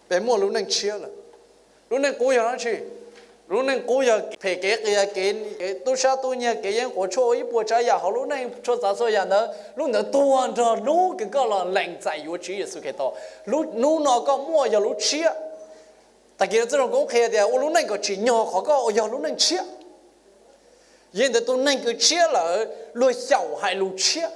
peb muaj lub neej tshiab lawm. Lub neej qub yog dab tsi? Lub neej qub yog phem, kev qias, kev tub sab tub nyiag, kev yeeb quav tshuaj, ua ib puas tsav yam hauv lub neej, txhua txav txhua yam ntawd, lub ntawd tuag nrog hnub kws koj los lees txais yuav Tswv Yexus Khetos. Hnub no koj muaj yog lub tshiab. Tag kis no txwj laug Koob qhia tias ua lub neej kom tsim nyog qhov koj yog lub neej tshiab. Yog li ntawd tus neeg kws tshiab lawm luag xyaum hais lus tshiab.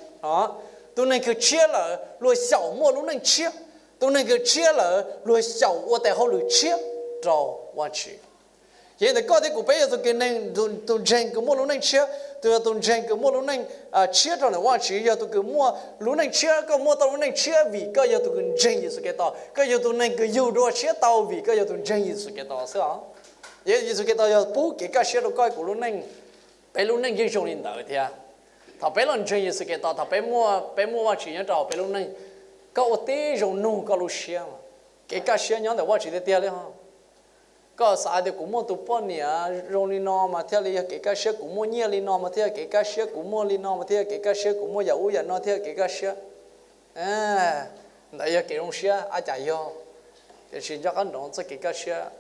Tus neeg kws tshiab lawm luag xyaum muaj lub neej tshiab. Tus neeg kws tshiab lawm luag xyaum ua tes hauj lwm tshiab rau Vajtswv. Yog li ntawd koj thiab kuv peb yog tus kws neeg, tus ntseeg kws muaj lub neej tshiab, tus yog tus ntseeg kws muaj lub neej tshiab rau ntawm Vajtswv, yog tus kws muaj lub neej tshiab. Koj muaj tau lub neej tshiab vim koj yog tus kws ntseeg Yexus Khetos, koj yog tus neeg kws yug dua tshiab tau vim koj yog tus ntseeg Yexus Khetos xwb os. Yexus Khetos yog pub kev kaj siab rau koj kuv lub neej. Peb lub neej yeej zoo li ntawd thiab. Thaum peb los ntseeg Yexus Khetos, thaum peb muaj, peb muaj Vajtswv nyob rau hauv peb lub neej, koj ua tib zoo nug koj lub siab, kev kaj siab nyob ntawm Vajtswv tiag tiag li os. Koj xav tias kuv muaj tus poj niam zoo li no mas thiaj li yog kev kaj siab, kuv muaj nyiaj li no mas thiaj yog kev kaj siab, kuv muaj li no mas thiaj yog kev kaj siab, kuv muaj yam ub yam no thiaj yog kev kaj siab. Ntawd yog kev zoo siab ab cas yog, tiam sis nco qab nrov txoj kev kaj siab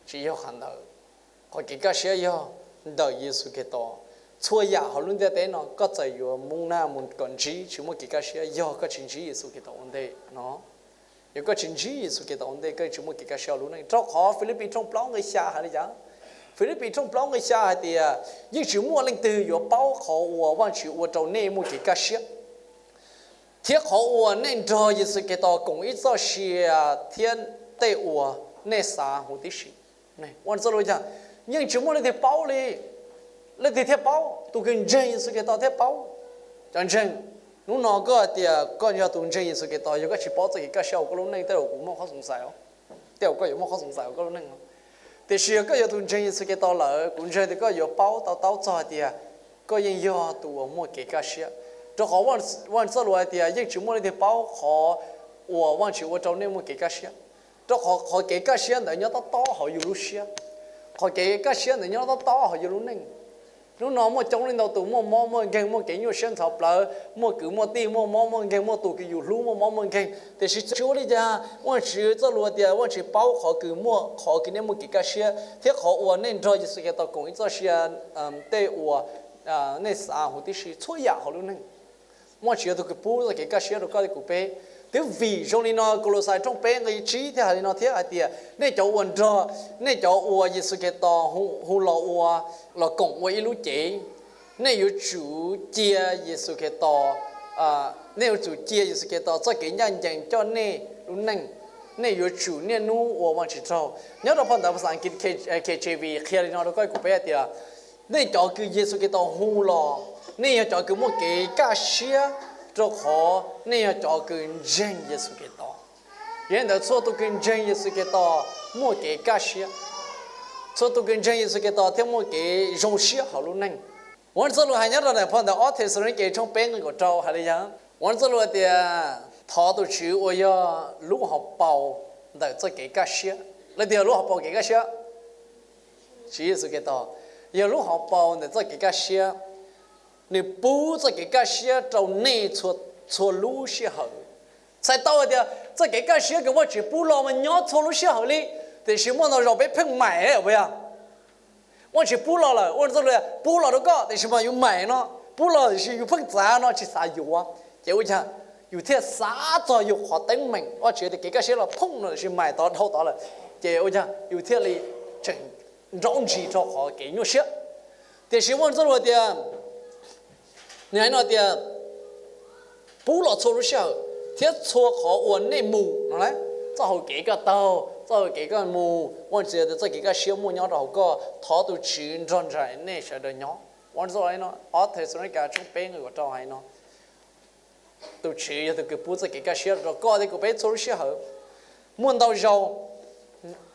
tsis yog qhov ntawd. Qhov kev kaj siab yog ntawm Yexus Khetos. Txhua yam hauv lub ntiaj teb no koj txawm yuav mus naj mus kom ntsib tsis muaj kev kaj siab yog koj tsis ntsib Yexus Khetos ua ntej no. Yog koj tsis ntsib Yexus Khetos ua ntej koj tsis muaj kev kaj siab hauv lub neej, rau qhov Filipis tshooj plaub nqe xya hais li cas? Filipis tshooj plaub nqe xya hais tias, yeej tsis muaj leej twg yuav paub qhov uas Vajtswv ua rau nej muaj kev kaj siab, thiab qhov uas nej nrog Yexus Khetos koom ib txoj sia thiab tej uas nej xav huv tib si. Ua txoj lus cas yeej tsis muaj leej twg paub li. Leej twg thiaj paub? Tus kws ntseeg Yexus Khetos thiaj paub. Cov ntseeg, hnub no koj hais tias koj yog tus ntseeg Yexus Khetos, yog koj tsis paub txoj kev kaj siab hauv koj lub neej, tej zaum kuv muaj qhov xoov xais, tej zaum koj yuav muaj qhov xoov xais hauv koj lub neej. Tiam sis yog koj yog tus ntseeg Yexus Khetos lawm, kuv ntseeg tias koj yuav paub to taub txog hais tias koj yeej yog tus uas muaj kev kaj siab, rau qhov Vajtswv txoj lus hais tias yeej tsis muaj leej twg paub qhov uas Vajtswv ua rau nej muaj kev kaj siab. Rau qhov qhov kev kaj siab ntawd nyob tob tob hauv yus lub siab, qhov kev kaj siab ntawd nyob tob tob hauv yus lub neej. Hnub no muaj coob leej ntau tus muaj mob muaj nkeeg, muaj kev nyuaj siab ntxhov plawv, muaj kwv muaj tij muaj mob muaj nkeeg, muaj tus kws yus hlub muaj mob muaj nkeeg, tiam sis tsis ua li cas. Vajtswv txoj lus tias Vajtswv paub qhov kws muaj, qhov kws nej muaj kev kaj siab thiab qhov uas nej nrog Yexus Khetos koom ib txoj sia, tej uas nej xav huv tib si, txhua yam hauv lub neej. Vajtswv yog tus kws pub txoj kev kaj siab rau koj thiab kuv peb. Twb vim zoo li no Kaulauxais tshooj peb nqe tsib thiaj hais li no thiab hais tias, nej cov uas nrog, nej cov uas Yexus Khetos hu los ua, los koom ua ib lub cev, nej yuav tsum cia Yexus Khetos, nej yuav tsum cia Yexus Khetos txoj kev ncaj ncees coj nej lub neej. Nej yuav tsum niaj hnub ua Vajtswv tsaug. Nyob rau phau ntawv phas xas Askiv, K J V qhia li no rau koj kuv peb hais tias, nej cov uas Yexus Khetos hu los, nej yog cov uas muaj kev kaj siab, rau qhov nej yog cov uas ntseeg Yexus Khetos. Yog li ntawd, txhua tus uas ntseeg Yexus Khetos muaj kev kaj siab. Txhua tus uas ntseeg Yexus Khetos thiaj muaj kev zoo siab hauv lub neej. Vajtswv txoj lus hais nyob rau ntawm phau ntawv ob Thexalaunikes tshooj peb nqe kaum rau hais li yog, Vajtswv txoj lus hais tias, thov tus Tswv uas yog lub hauv paus ntawm txoj kev kaj siab. Leej twg yog lub hauv paus kev kaj siab? Tswv Yexus Khetos yog lub hauv paus ntawm txoj kev kaj siab. Nws pub txoj kev kaj siab rau nej txhua lub sij hawm. Txhais tau hais tias txoj kev kaj siab uas Vajtswv pub los mas nyob txhua lub sij hawm li, tiam sis muaj ntau zaus peb pheej maim, puas yog? Vajtswv pub los lawm, ua txuj lus pub los rau koj, tiam sis mas yus maim no, pub los tiam sis yus pheej txav no, tsis xav yuav, ces ua cas yus thiaj xav txog yus qhov teeb meem, Vajtswv tias kev kaj siab los phooj no, tiam sis maim tod dhau tod lawm, ces ua cas yus thiaj li tseem nrov ntsis rau qhov kev nyuaj siab. Tiam sis Vajtswv txuj lus tias, nws hais no tias, pub los txhua lub sij hawm thiab txhua qhov uas nej mus no las, txoj hau kev koj taug, txoj hau kev koj mus, Vajtswv tias txoj kev kaj siab muaj nyob rau hauv koj, thov tus Tswv nrog nraim nej sawv daws nyob. Vajtswv txuj lus no, ob Thexalaunikes tshooj peb nqe kaum rau hais no, tus Tswv yog tus uas pub txoj kev kaj siab rau koj thiab kuv peb txhua lub sij hawm. Muaj ntau zaus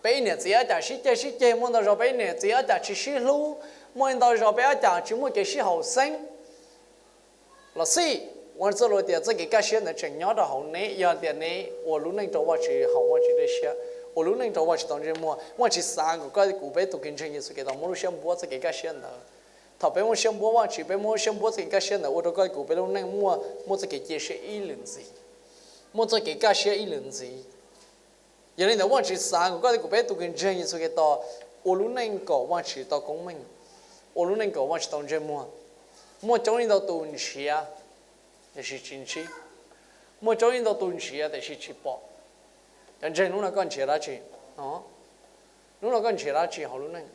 peb niam txiv ob cam sib ceg sib ceg, muaj ntau zaus peb niam txiv ob cam tsis sib hlub, muaj ntau zaus peb ob cam tsis muaj kev sib haum xeeb los xij, Vajtswv txuj lus tias txoj kev kaj siab ntawd tseem nyob rau hauv neb yog tias neb ua lub neej rau Vajtswv, haum Vajtswv dej siab, ua lub neej rau Vajtswv tau ntsej muag. Vajtswv xav kom koj thiab kuv peb tus uas ntseeg Yexus Khetos muaj lub siab npuab txoj kev kaj siab ntawd. Thaum peb muaj siab npuab Vajtswv, peb muaj siab npuab txoj kev kaj siab ntawd ua rau koj thiab kuv peb lub neej muaj, muaj txoj kev cia siab ib lwm ntxiv, muaj txoj kev kaj siab ib lwm ntxiv. Yog li ntawd Vajtswv xav kom koj thiab kuv peb tus uas ntseeg Yexus Khetos ua lub neej kom Vajtswv tau koob meej, ua lub neej kom Vajtswv tau ntsej muag. Muaj coob leej ntau tus nrhiav, tiam sis tsis ntsib. Muaj coob leej ntau tus nrhiav tiam sis tsis pom. Cov ntseeg, hnub no koj nrhiav dab tsi? Hnub no koj nrhiav dab tsi hauv lub neej?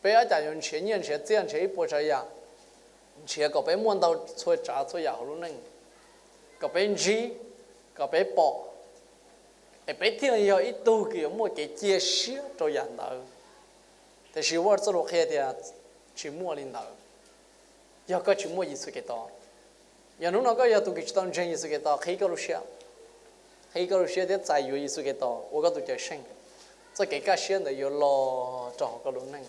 Peb ua cas yuav nrhiav nyiaj nrhiav txiaj nrhiav ib puas tsav yam, nrhiav kom peb muaj ntau txhua tsav txhua yam hauv lub neej, kom peb ntsib, kom peb pom, es peb thiaj yog ib tug uas yuav muaj kev cia siab rau yam ntawd. Tiam sis Vajtswv txuj lus qhia tias tsis muaj li ntawd. Yog koj tsis muaj Yexus Khetos, yog hnub no koj yog tus uas tsis tau ntseeg Yexus Khetos, qhib koj lub siab, qhib koj lub siab thiab txais yuav Yexus Khetos ua koj tus Cawmseej, txoj kev kaj siab ntawd yuav los rau hauv koj lub neej.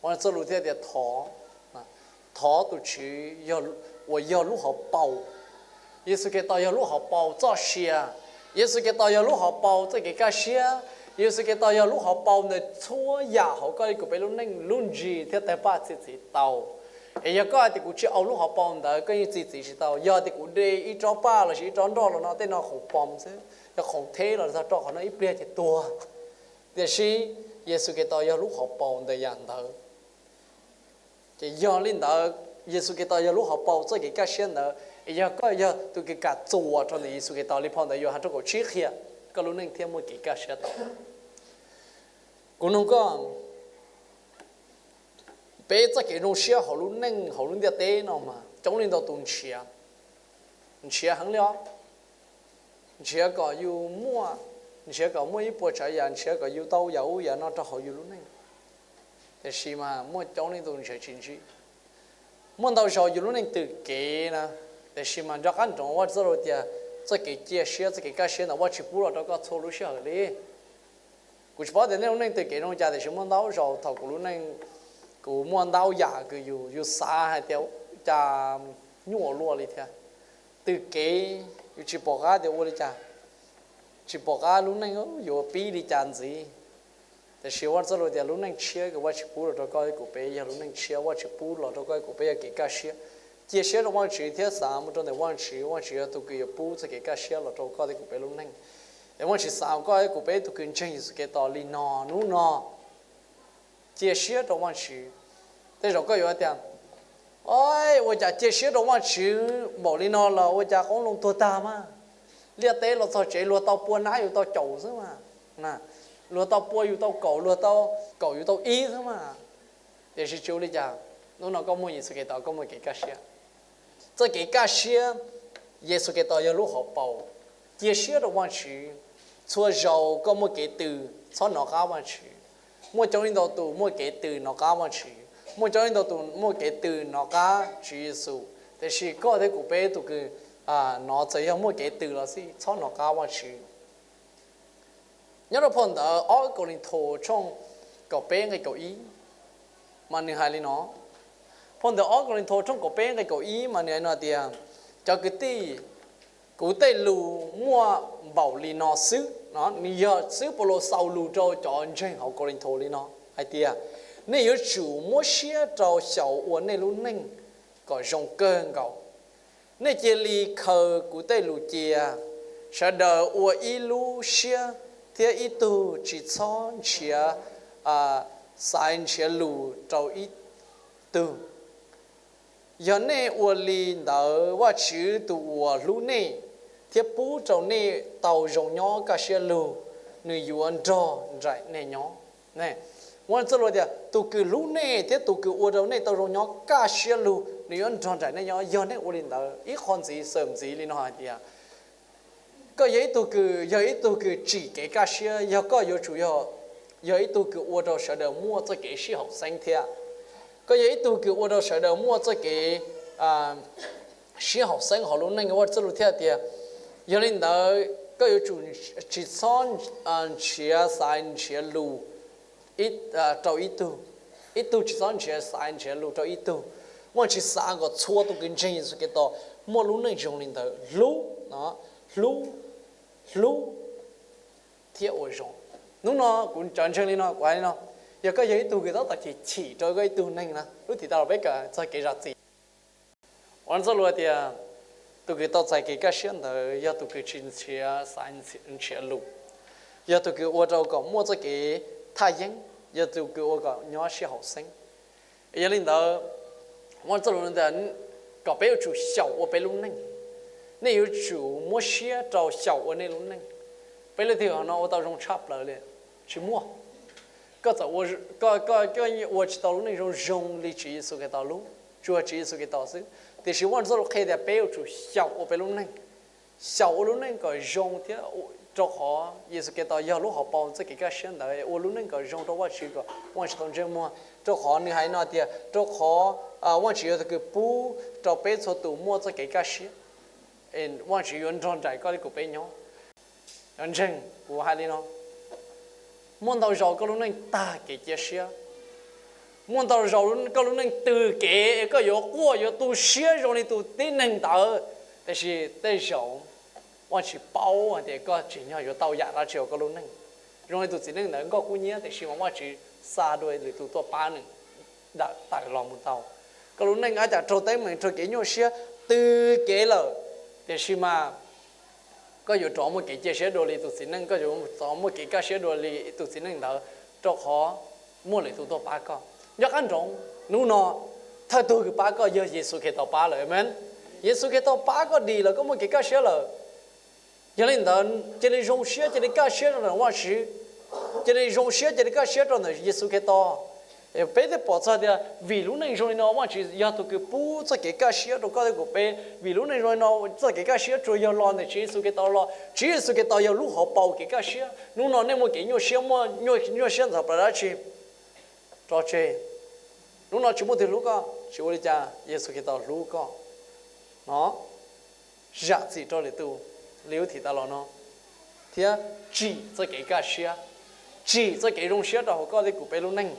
Vajtswv txuj lus thiaj tias thov, thov tus Tswv uas yog lub hauv paus. Yexus Khetos yog lub hauv paus txoj sia. Yexus Khetos yog lub hauv paus txoj kev kaj siab. Yexus Khetos yog lub hauv paus ntawm txhua yam hauv koj thiab kuv peb lub neej, lub ntsis thiab tawg paj txi txiv tau. Es yog koj hais tias kuv tsis au lub hauv paus ntawd, koj yeej txi txiv tsis tau. Yog tias kuv de ib tsob paj lossis ib tsob nroj los no, tej no khoom pom xwb, yog khoom theb los txog rau qhov no ib pliag ces tuag. Tiam sis Yexus Khetos yog lub hauv paus ntawm yam ntawd. Ces yog li ntawd, Yexus Khetos yog lub hauv paus txoj kev kaj siab ntawd, es yog koj yog tus uas kam txuas rau ntawm Yexus Khetos li phau ntawv Yauhas tshooj kaum tsib qhia, koj lub neej thiaj muaj kev kaj siab tau. Kuv nug koj, peb txoj kev zoo siab hauv lub neej hauv lub ntiaj teb no mas coob leej ntau tus nrhiav, nrhiav heev li os. Nrhiav kom yus muaj, nrhiav kom muaj ib puas tsav yam, nrhiav kom yus tau yam ub yam no rau hauv yus lub neej. Tiam sis mas muaj coob leej tus nrhiav tsis ntsib. Muaj ntau zaus yus lub neej tws kev na, tiam sis mas nco qab nroo Vajtswv txuj lus tias txoj kev cia siab, txoj kev kaj siab ntawd Vajtswv pub los rau koj txhua lub sij hawm li. Kuv tsis paub tias nej lub neej tws kev zoo li cas, tiam sis muaj ntau zaus thaum kuv lub neej, kuv muaj ntau yam uas yus, yus xav hais tias cas nyuaj ua luaj li thiab. Tws kev, yus tsis pom qab tias ua li cas, tsis pom qab lub neej yuav pib li cas ntxiv. Tiam sis Vajtswv txuj lus tias lub neej tshiab uas Vajtswv pub los rau koj thiab kuv peb yog lub neej tshiab, Vajtswv pub los rau koj thiab kuv peb yog kev kaj siab. Cia siab rau Vajtswv thiab xav mus rau ntawm Vajtswv, Vajtswv yog tus uas yuav pub txoj kev kaj siab los rau koj thiab kuv peb lub neej. Es Vajtswv xav kom koj thiab kuv peb tus uas ntseeg Yexus Khetos li no hnub no cia siab rau Vajtswv. Tej zaum koj yuav tias, o, ua cas cia siab rau Vajtswv npaum li no los ua cas qoob loo tuag tag mas? Liaj teb los txog tsev luag tau pua nab yus tau caum xwb mas. Luag tau pua yus tau kaum, luag tau kaum yus tau ib xwb mas. Tiam sis tsis ua li cas, hnub no koj muaj Yexus Khetos koj muaj kev kaj siab. Txoj kev kaj siab, Yexus Khetos yog lub hauv paus. Cia siab rau Vajtswv. Txhua zaus koj muaj kev tws, txhob nov qab Vajtswv. Muaj coob leej ntau tus muaj kev tws nov qab Vajtswv, muaj coob leej ntau tus muaj kev tws nov qab Tswv Yexus, tiam sis koj thiab kuv peb tus kws nov txawm yog muaj kev tws los xij, txhob nov qab Vajtswv. Nyob rau phau ntawv ob Kauleethaus tshooj kaum peb nqe kaum ib mas nws hais li no. Phau ntawv ob Kauleethaus tshooj kaum peb nqe kaum ib mas nws hais no tias, cov kwv tij, kuv tej lus muaj npaum li no xwb no. Nws yog xib hwb Paulus xaus lus rau cov ntseeg hauv Kauleethaus li no hais tias, nej yuav tsum muab siab rau xyaum ua nej lub neej kom zoo kawg nkaus. Nej cia li khaws kuv tej lus cia, sawv daws ua ib lub siab thiab ib tug tsis txhob nrhiav xaiv nrhiav lus rau ib tug. Yog nej ua li ntawd, Vajtswv tus uas hlub nej thiab pub rau nej tau zoo nyob kaj siab lug, nws yuav nrog nraim nej nyob. Vajtswv hais tias tus kws hlub nej thiab tus kws ua rau nej tau zoo nyob kaj siab lug, nws yuav nrog nraim nej nyob yog nej ua li ntawd. Ib qho ntxiv xwm ntxiv li no hais tias, koj yog ib tug kws yog ib tug kws tsim kev kaj siab, yog koj yuav tsum yog ib tug kws ua rau sawv daws muaj txoj kev sib haum xeeb thiab. Koj yog ib tug kws ua rau sawv daws muaj txoj kev sib haum xeeb hauv lub neej. Vajtswv txoj lus thiaj tias, yog li ntawd koj yuav tsum tsis txhob nrhiav xaiv nrhiav lus rau ib tug, ib tug tsis txhob nrhiav xaiv nrhiav lus rau ib tug. Vajtswv xav kom txhua tus kws ntseeg Yexus Khetos muaj lub neej zoo li ntawd, hlub, hlub, hlub thiab ua zoo. Hnub no kuv cov ntseeg li no, kuv hais li no, yog koj yog ib tug kws tab tom chim chim rau koj ib tug neeg na, lub thim tas los peb kawm txog kev zam txim. Vajtswv txoj lus tias, tus kws tau txais kev kaj siab ntawd yog tus kws tsis nrhiav xaiv nrhiav lus, yog tus kws ua rau kom muaj txoj kev thaj yeeb, yog tus kws ua kom nyob sib haum xeeb. Yog li ntawd, Vajtswv txoj lus tias kom peb yuav tsum xyaum ua peb lub neej. Nej yuav tsum muab siab rau xyaum ua nej lub neej. Peb leej twg no ua tau zoo tshaj plaws li? Tsis muaj. Koj txawm ua tsis tau lub neej zoo zoo li Tswv Yexus Khetos lub, tsuas Tswv Yexus Khetos xwb. Tiam sis Vajtswv txoj lus qhia tias peb yuav tsum xyaum ua peb lub neej, xyaum ua lub neej kom zoo thiab, rau qhov Yexus Khetos yog lub hauv paus txoj kev kaj siab ntawd, ua lub neej kom zoo rau Vajtswv kom Vajtswv tau ntsej muag. Rau qhov nws hais no tias, rau qhov Vajtswv yog tus kws pub rau peb txhua tus muaj txoj kev kaj siab, Vajtswv yuav nrog nraim koj thiab kuv peb nyob. Cov ntseeg, kuv hais li no, muaj ntau zaus koj lub neej tag kev cia siab, muaj ntau zaus koj lub neej tws kev, koj yuav quaj yuav tu siab zoo li tus tib neeg ntawd, tiam sis tej zaum Vajtswv paub hais tias koj tsim nyog yuav tau yam dab tsi hauv koj lub neej. Zoo li tus txiv neej ntawd nkoj kub nyiab, tiam sis mas Vajtswv xa dua lwm tus tuaj pab nws tawm los mus tau. Koj lub neej ua cas raug teeb meem, raug kev nyuaj siab, tws kev lawm, tiam sis mas koj yuav rov muaj kev cia siab dua li tus txiv neej, koj yuav rov muaj kev kaj siab dua li tus txiv neej ntawd, rau qhov muaj lwm tus tuaj pab koj. Nco qab ntsoov, hnub no thawj tug kws pab koj yog Yexus Khetos pab lawm, amees. Yexus Khetos pab koj dim lawm, koj muaj kev kaj siab lawm. Yog li ntawd, cia li zoo siab, cia li kaj siab rau ntawm Vajtswv. Cia li zoo siab, cia li kaj siab rau ntawm Yexus Khetos. Peb thiaj pom txog tias vim lub neej zoo li no, Vajtswv yog tus kws pub txoj kev kaj siab rau koj thiab kuv peb. Vim lub neej zoo li no, txoj kev kaj siab tsuas yog los ntawm Tswv Yexus Khetos los. Tswv Yexus Khetos yog lub hauv paus kev kaj siab. Hnub no nej muaj kev nyuaj siab, muaj nyuaj siab ntxhov plaws dab tsi, tso tseg. Hnub no tsis muaj twg hlub koj, tsis ua li cas, Yexus Khetos hlub koj. No, zam txim rau lwm tus li lub thim tas los no, thiab tsim txoj kev kaj siab, tsim txoj kev zoo siab rau hauv koj thiab kuv peb lub neej.